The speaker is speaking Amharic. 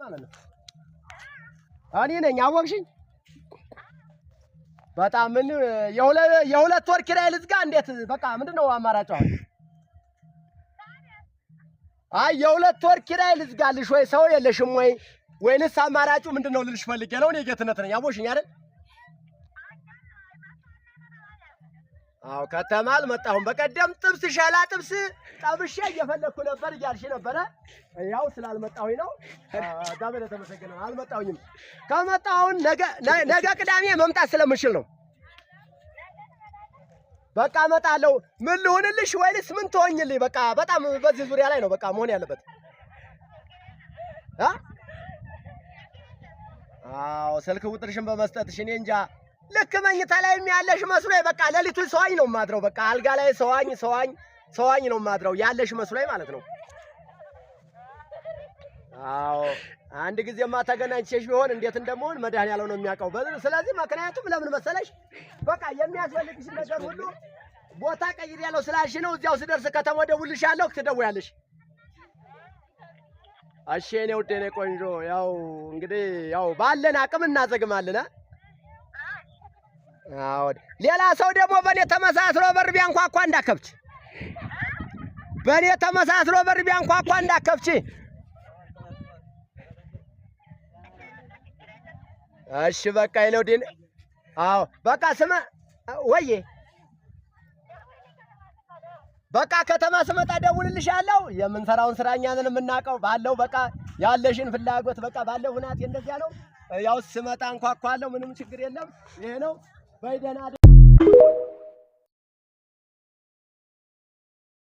ማለት ነው። እኔ ነኝ፣ አወቅሽኝ? በጣም ምን የ2 ወር ኪራይ ልዝጋ? እንዴት በቃ ምንድን ነው አማራጭ አሁን? አይ የ2 ወር ኪራይ ልዝጋልሽ ወይ ሰው የለሽም ወይ ወይንስ አማራጩ ምንድን ነው ልልሽ ፈልጌ ነው። እኔ ጌትነት ነኝ፣ አወቅሽኝ አይደል? አዎ ከተማ አልመጣሁም። በቀደም ጥብስ ሸላ ጥብስ ጠብሼ እየፈለግኩ ነበር እያልሽ ነበረ። ያው ስላልመጣሁኝ ነው። እግዚአብሔር የተመሰገነ ነው። አልመጣሁኝም። ከመጣሁ ነገ ቅዳሜ መምጣት ስለምችል ነው። በቃ እመጣለሁ። ምን ልሁንልሽ ወይንስ ምን ትሆኝልኝ? በቃ በጣም በዚህ ዙሪያ ላይ ነው በቃ መሆን ያለበት። አ አዎ ስልክ ቁጥርሽን በመስጠትሽ እኔ እንጃ ልክ መኝታ ላይም ያለሽ መስሎኝ በቃ ሌሊቱን ሰዋኝ ነው የማድረው። በቃ አልጋ ላይ ሰዋኝ ሰዋኝ ሰዋኝ ነው የማድረው ያለሽ መስሎኝ ማለት ነው። አዎ አንድ ጊዜማ ተገናኝቼሽ ቢሆን እንዴት እንደምሆን መድኃኒዓለም ነው የሚያውቀው። ስለዚህ ምክንያቱም ለምን መሰለሽ በቃ የሚያስፈልግሽ ነገር ሁሉ ቦታ ቀይሬያለሁ ስላልሽ ነው። እዚያው ስደርስ ከተማ እደውልልሻለሁ፣ ትደውያለሽ። እሺ የኔ ውድ የኔ ቆንጆ፣ ያው እንግዲህ ያው ባለን አቅም እናዘግማለን። አዎ ሌላ ሰው ደግሞ በኔ ተመሳስሎ በር ቢያንኳኳ እንዳከፍች፣ በኔ ተመሳስሎ በር ቢያንኳኳ እንዳከፍች። እሺ በቃ የኔ ውድ፣ አዎ በቃ ስመ ወዬ በቃ ከተማ ስመጣ ደውልልሻለሁ። የምንሰራውን ስራ እኛ ነን የምናውቀው። ባለው በቃ ያለሽን ፍላጎት በቃ ባለው ሁናቴ እንደዚያ ነው። ያው ስመጣ እንኳኳለሁ። ምንም ችግር የለም። ይሄ ነው። በይ ደህና።